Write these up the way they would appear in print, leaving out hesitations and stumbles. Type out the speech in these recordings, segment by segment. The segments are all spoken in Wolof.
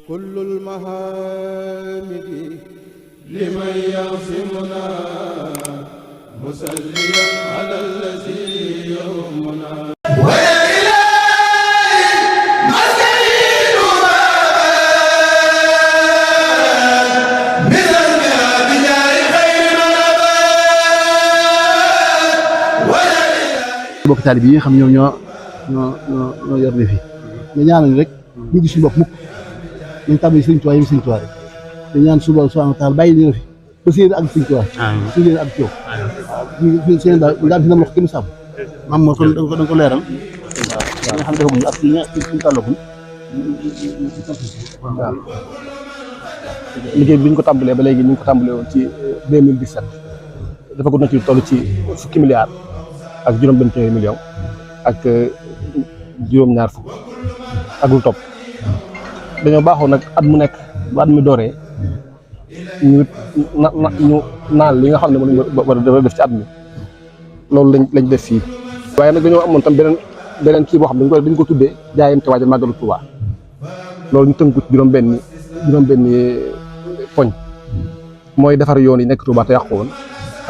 كل المحامد لمن يعصمنا مسليا على الذي يهمنا bokk taalibe yi xam ñoom ñoo yor ne fi nga ñaanal rek ñu gis suñu bopp mukk nañ tàmbali Sëriñ Tuubaa yi Sëriñ Tuubaa rek te ñaan suba subhaanahu wa taala bàyyi ñu fi ba seen ak Sëriñ Tuubaa seen ak yow waaw seen daal nga fi na wax kenn sàmm maam moo ko da ko leeral waaw nga xam ne defaguñu ak suñu tàllaguñ waaw liggéey bi ñu ko tàmbalee ba léegi ñu ngi ko tàmbalee woon ci 2017 dafa ko na ci toll ci fukki milliards ak juróom-benn téeméeri million ak juróom-ñaar fukk ak lu topp dañoo baaxoo nag at mu nekk bu at mi dooree ñu naan li nga xam ne moom lañ war a def ci at mi loolu lañ def fii. waaye nag dañoo amoon tam beneen kii boo xam ne dañ ko tuddee jaayante waajal màggalu Touba loolu ñu tënku juróom-benn poñ mooy defar yoon yi nekk Touba te yàqu woon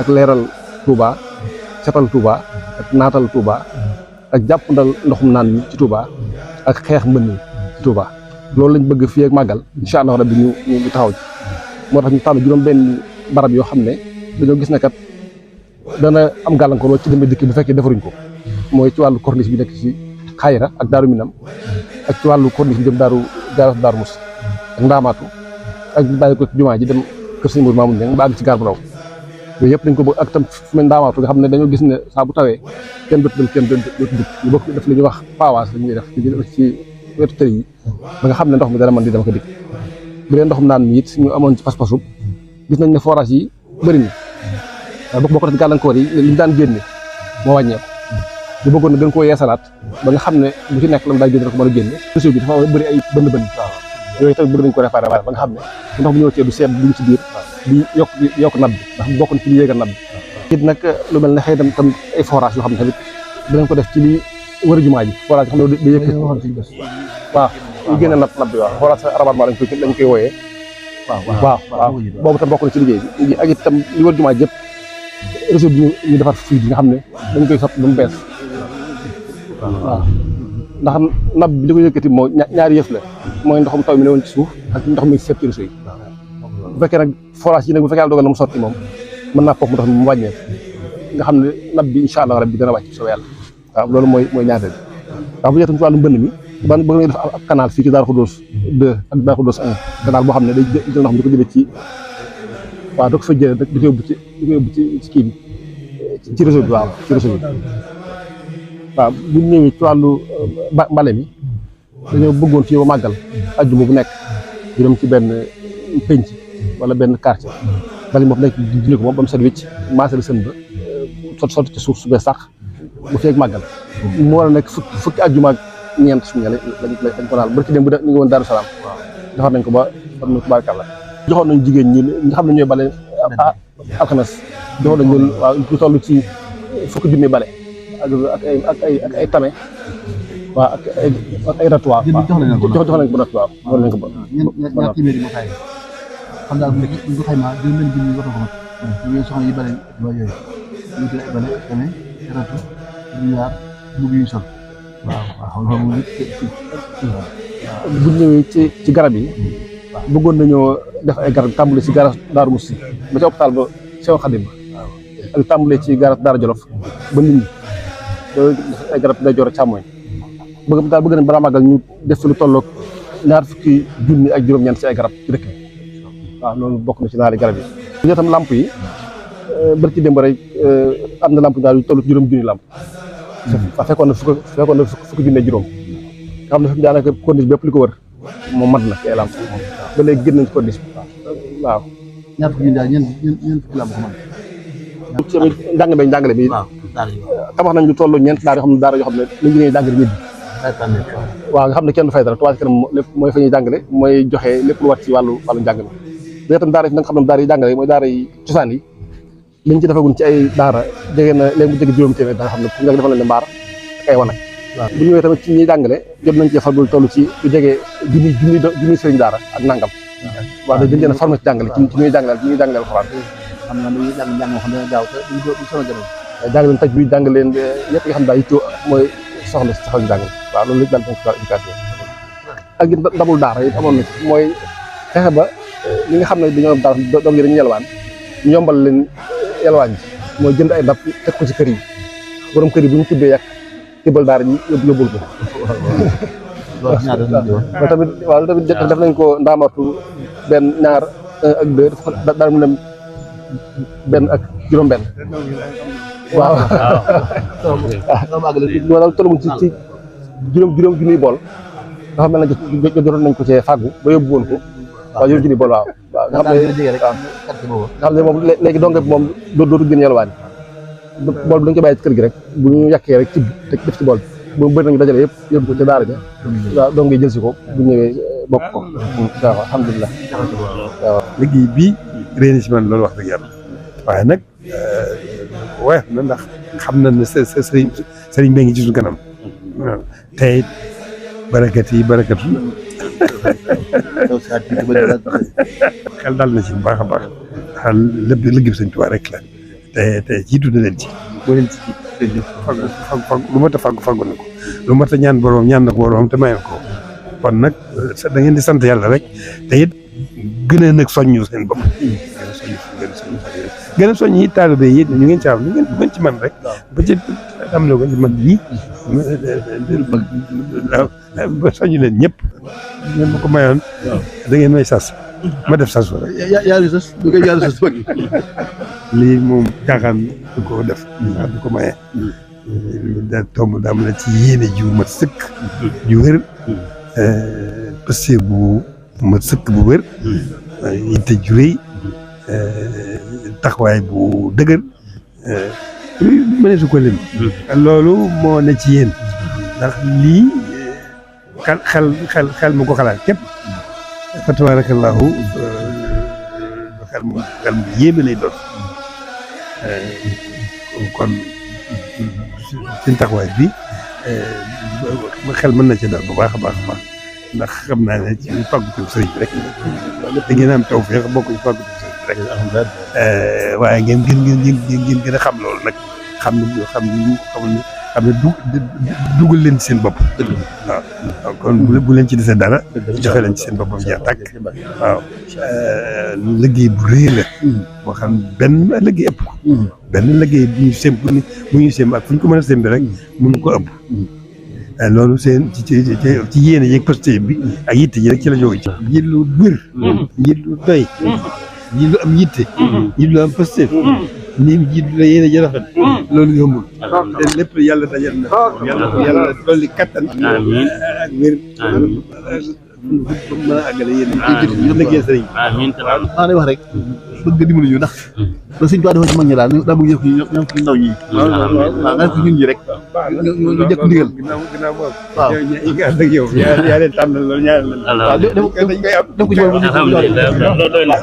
ak leeral Touba. setal Touba ak naatal Touba ak jàppandal ndoxum naan mi ci Touba ak xeex mbënn mi ci Touba loolu lañ bëgg fii ak màggal incha allah rabbi ñu taxaw ci moo tax ñu tànn juróom-benn barab yoo xam ne dañoo gis ne kat dana am gàllankoor ci demee dëkk bu fekkee defaruñ ko mooy ci wàllu corniche bi nekk ci Xayra ak Daaru Minam ak ci wàllu corniche bi dem Daaru Mus ak Ndaamaatu ak bàyyi ko ci jumaa ji dem kër Sëñ Mourou Mamoun Niang ba àgg ci gaar bu raw yooyu yëpp dañ ko bëgg ak tam fu mel Ndaamaatu nga xam ne dañoo gis ne saa bu tawee kenn dootu dem kenn dootu dikk ñu bokk def li ñuy wax pawaas la ñuy def ci wetu tëri yi ba nga xam ne ndox mi dana mën di dama ko dikk bu dee ndoxum naan mi it ñu amoon ci pas-pasu gis nañ ne forage yi bëri na waaye bokk na ci gàllankoor yi li ñu daan génne moo wàññeeku ñu bëggoon na gën koo yeesalaat ba nga xam ne bu ci nekk la mu daal génne ko mën a génne réseau bi dafa bëri ay bënn yooyu tamit bëgg nañ ko réparé ba nga xam ne ndox bu ñëw ci du seet dugg ci biir di yokk nab bi ndax bokk na ci li yéegal nab bi it nag lu mel ne xëy tam ay forage yoo xam ne tamit dinañ ko def ci li wër jumaa ji forage yoo xam ne day yëkkati waaw ñu génne nab bi waaw forage rabattement lañ koy wooyee waaw boobu tam bokk na ci liggéey bi ak itam li wër jumaa ji yëpp réseau bi ñu defar fii bi nga xam ne dañ koy sotti ba mu bees waaw ndax nab bi li ko yëkkati moo ñaari yëf la mooy ndoxum taw mi ne woon ci suuf ak ndox mi seet ci réseau yi bu fekkee nag forage yi nag bu fekkee yàlla dogal na mu sotti moom mën naa foofu mu tax mu wàññeeku nga xam ne nab bi incha allah rabbi dana wàcc soo yàlla waaw loolu mooy ñaareel ndax bu jeexee ci wàllu mbënn mi bëgg nañu def ab canal fii ci Darou Khoudoss 2 ak Darou Khoudoss 1 canal boo xam ne day jël ndox mi di ko jëlee ci waaw da ko fa jëlee rek di ko yóbbu ci kii bi ci réseau bi waaw ci réseau bi waaw bu ñu ñëwee ci wàllu mbale mi dañoo bëggoon fii ba màggal ajjuma bu nekk ñu dem ci benn penc wala benn quartier bali moom nekk dina ko moom ba mu set wicc maasal sën ba sotti ci suuf su bees sax bu feeg màggal mu war a nekk fukki ajjuma ak ñeent suñu lañ ko naal ba ci dem bu ñu ngi woon Daaru Salaam defar nañ ko ba far nañ ko barkàlla joxoon nañ jigéen ñi nga xam ne ñooy bale alxames joxoon nañ leen waaw lu toll ci fukki junni bale ak ay tame waaw ak ay ratuwaar jox nañ ko ratuwaar jox nañ ko ba ñaar téeméeri mo fay xam daal bu ñu ko xaymaa juróom-benn junni war na ko mat ñoom soxna yi bale yooyu ñu koy bale tame ratu ñaar mbubb yu sol waaw loolu bu ñëwee ci garab yi bëggoon nañoo def ay garab tàmbale ci garab Daaru Musti ba ci hôpital ba Cheikh Khadim ak tàmbale ci garab Daara Jolof ba nit ñi def ay garab day joor a càmmooñ bëgg nañ balaa màggal ñu def lu tolloog ñaar fukki junni ak juróom-ñeent ci ay garab ci dëkk bi waaw loolu bokk na ci naari garab yi ñoo tam lamp yi bari ci démb rek am na lamp daal yu toll juróom junni lamp waaw fekkoon na fukki junni juróom nga xam ne fi daanaka corniche bépp li ko wër moom mat na ci ay lamp ba léegi génn nañ ci corniche bi waaw ñaar fukki junni daal ñeent fukki lamp ko man ci tamit njàngale bi tabax nañ lu toll ñeent daara yoo xam ne daara yoo xam ne lañu ñuy jàngale ñibbi waaw nga xam ne kenn du fay dara Touba Ca Kanam lépp mooy fa ñuy jàngale mooy joxe lépp lu wat ci wàllu njàng mi mais itam daara yi nga xam ne daara yi jàngale mooy daara yi cosaan yi liñ ci defagun ci ay daara jege na léegi mu jege juróomi téeméer da nga xam ne fu nga defal leen mbaar ak ay wanag bu ñëwee tamit ci ñuy jàngale jot nañ cee fagul toll ci lu jege junni sëriñ daara ak nangam. waaw dañ leen a formé ci jàngale ci ñuy jàngaleel Alxuraan. xam naa dañuy jàng moo xam ne gaaw te duñ sonal jamono. jàng leen taj bi jàng leen ñëpp nga xam daal yittoo mooy soxla si saxal jàng waaw loolu lépp daal dañ ko éducation ak it ndamul daara it amoon na ci mooy fexe ba ñi nga xam ne dañoo daara doom yi dañuy yelwaan ñu yombal leen yelwaan ji mooy jënd ay ndab teg ko ci kër yi borom kër yi bu ñu tibbee yàq tibbal daara ji yóbbul ko loolu tamit waaw loolu tamit def nañ ko ndaamatu benn ñaar 1 ak 2 daal mu dem benn ak juróom-benn waaw waaw tollu ci juróom junniy bool nga xam ne jotoon nañ ko cee fàggu ba yóbbu woon ko waaw juróom junniy bool waaw nga xam ne moom léegi donge bi moom dootu gën yelwaan bool bi dañ ko bàyyi ci kër gi rek bu ñu yàkkee rek ci def ci bool bi bu bëri nañu dajale yëpp yóbbu ko ca daara ja waaw donc jël si ko bu ñëwee bokk ko waaw alhamdulilah waaw liggéey bii réeni si man loolu wax dëgg yàlla waaye nag woyof na ndax xam na ne sëriñ bi ngi ci suñu kanam waaw te it barakat yi barakatu xel dal na ci bu baax a baax xel lépp liggéey sëñ Tuubaa rek la te jiitu na leen ci boo leen ci fag lu mat a faggu na ko lu mat a ñaan boroom ñaan na ko boroom te mayoon ko kon nag da ngeen di sant yàlla rek te it gën a nag soññu seen bopp gën a soññ yi taalibe yi ñu ngeen ci am ñu ngeen ci man rek ba ci am na ko ci man ñi ba soññ leen ñëpp ngeen ma ko mayoon da ngeen may sas ma def sas rek yàlla sas du koy yàlla sas bëgg lii moom caaxaan du ko def du ko maye da tomb daam la ci yéene jiw mat sëkk ju wér pëste bu mat sëkk bu wér yitte ju rëy taxawaay bu dëgër mënee su ko lim loolu moo ne ci yéen ndax lii xel mu ko xalaat képp fa tabarakallahu xel mu yéeme lay doon kon seen taxawaay bi xel mën na ci dal bu baax a baax a baax ndax xam naa ne ci fàgguteef sëriñ bi rek da ngeen am tawfeex bokk ci fàgguteef sëriñ bi rek waaye ngeen gën a xam loolu nag xam ne dugal leen ci seen bopp waaw kon bu leen ci desee dara joxe leen ci seen boppam jeex tàkk waaw liggéey bu rëy la boo xam benn liggéey ëpp ko benn liggéey bu ñu sémb ak fu ñu ko mën a sémb rek mënu ko ëpp loolu seen ci yéene yeeg posté bi ak yitte ji rek ci la jóge ci njiit lu wér njiit lu doy njiit lu am yitte njiit lu am posté nii njiit la yéene ji rafet loolu yombul te lépp yàlla dajal na yàlla dolli kattan ak wér mën a àggale yéen ñu liggéey sëriñ maa lay wax rek bëgg nga dimbali ñu ndax loolu suñu defoon ci mag ñi daal daa bëgg yëf ñoom ci ndaw ñi waaw nga def ko ñun ñi rek ñu jëkk ndigal ginnaaw boobu waaw ñi nga ànd ak yow yaa leen tànnal loolu ñaanal waaw def ko ci alhamdulilah loolu doy na